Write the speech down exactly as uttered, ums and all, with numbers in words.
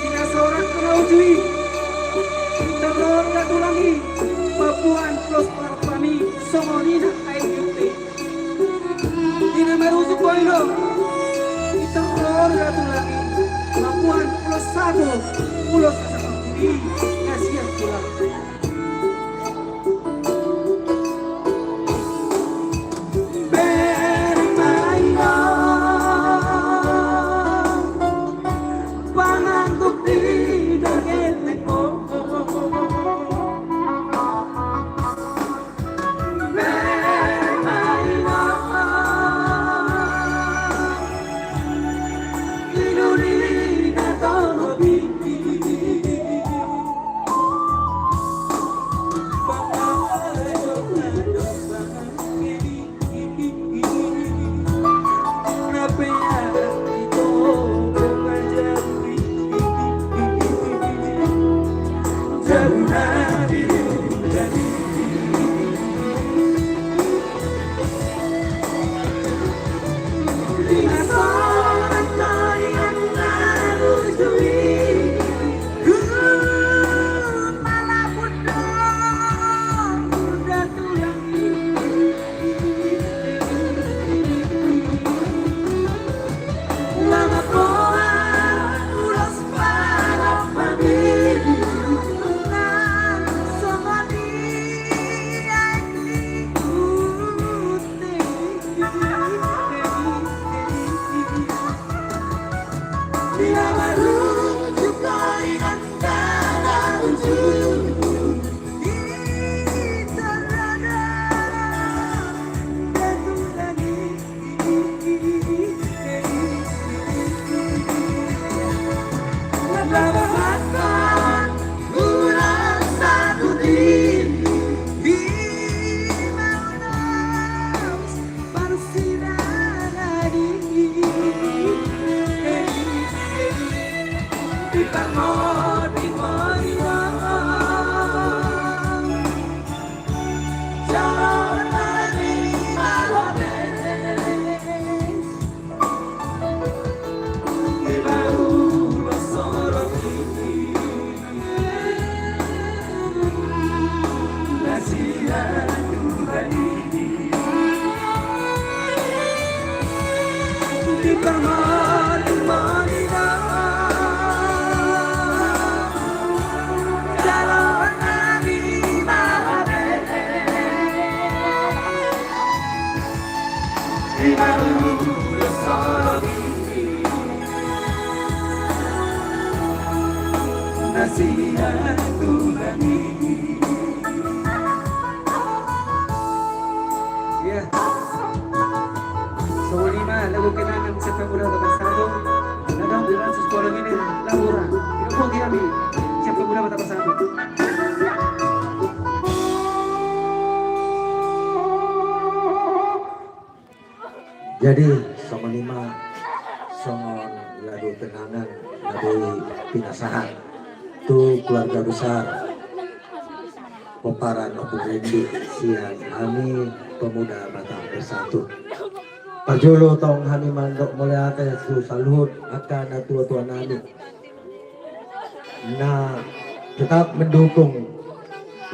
Pinasahat tu na uju i, pintor ro da tulang i, mamboan ulos parop hami, songon i nang aek ni ulos i. Di na marujung boi do, pintor ro da tulang i, mamboan ulos sato, ulos asa pangkuri, na sian tulang. Iya. Songon i ma lagu kenangan siap pemuda Tabasato. Ladang di Ransus Kolom ini lagu ra. Tidak pun kami siap pemuda Tabasato. Jadi songon i ma songon lagu kenangan na boi pinasahat tu keluarga besar pomparan Ompung Rendi sian hami pemuda Batak Bersatu. Parjolo tong hami mandok mauliate tu saluhut angka natuatua nami na tetap mendukung